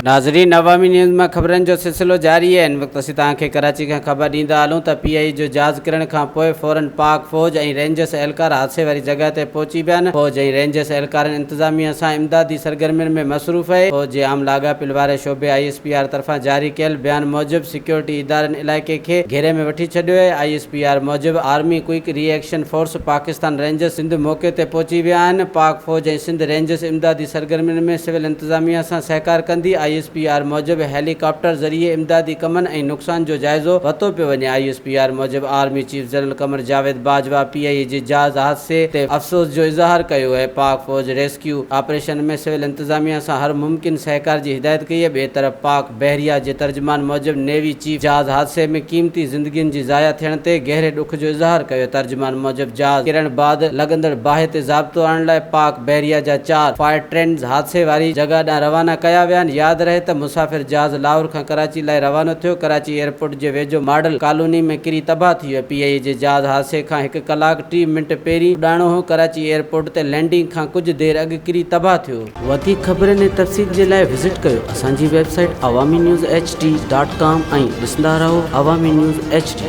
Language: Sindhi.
ناظرين عوامي نيوز مان خبرن جو سلسلو جاري آهي هن وقت اسين توهان کي ڪراچي کان خبر ڏيندا هلون ته پي آء اي جو جهاز ڪرڻ کان پوء فورن پاڪ فوج ۽ رينجرس اهلڪار حادثي واري جڳهه تي پهچي ويا آهن فوج ۽ رينجرس اهلڪارن انتظاميا سان امدادي سرگرمين ۾ مصروف آهي فوج جي عام لاڳاپيل واري شعبي I S P R طرفان جاري ڪيل بيان موجب سيڪيورٽي ادارن علائقي کي گهيري ۾ وٺي ڇڏيو آهي I S P R موجب army quick reaction force Pakistan rangers Sindh موقعي تي پهچي ويا آهن، پاڪ فوج ۽ سنڌ رينجرز امدادي سرگرمين ۾ سول انتظاميا سان سهڪار ڪندي، I S P R موجب هيلي ڪاپٽر ذريعي امدادي ڪمن ۽ نقصان جو جائزو ورتو پيو وڃي، I S P R موجب army chief general Qamar Javed Bajwa P I A جي جهاز حادثي تي افسوس جو اظهار ڪيو آهي، پاڪ فوج ريسڪيو آپريشن ۾ سول انتظاميا سان هر ممڪن سهڪار جي هدايت ڪئي آهي، ٻئي طرف پاڪ بحريه جي ترجمان موجب نيوي چيف جهاز حادثي ۾ قيمتي زندگين جي ضايع ٿيڻ تي گهري ڏک جو اظهار ڪيو. ترجمان موجب جهاز ڪرڻ بعد لڳندڙ باهه تي ضابطو آڻڻ لاء پاڪ بحريه جا چار فائر ٽرينز حادثي واري جڳهه ڏانهن روانا ڪيا ويا آهن. ياد رهي ته مسافر جهاز لاهور کان ڪراچي لاء روانو ٿيو، ڪراچي ايئرپورٽ جي ويجهو ماڊل ڪالوني ۾ ڪري تباهه ٿي ويو. پي آء اي جي جهاز حادثي کان هڪ ڪلاڪ 30 منٽ پهرين اڏاڻو هو، ڪراچي ايئرپورٽ تي لينڊنگ کان ڪجهه دير اڳ ڪري تباهه ٿيو. وڌيڪ خبرن ۽ تفصيل جي لاء وزٽ ڪيو اسان جي website Awami news H D dot com ۽ ڏسندا رهو عوامي نيوز ايڇ ڊي.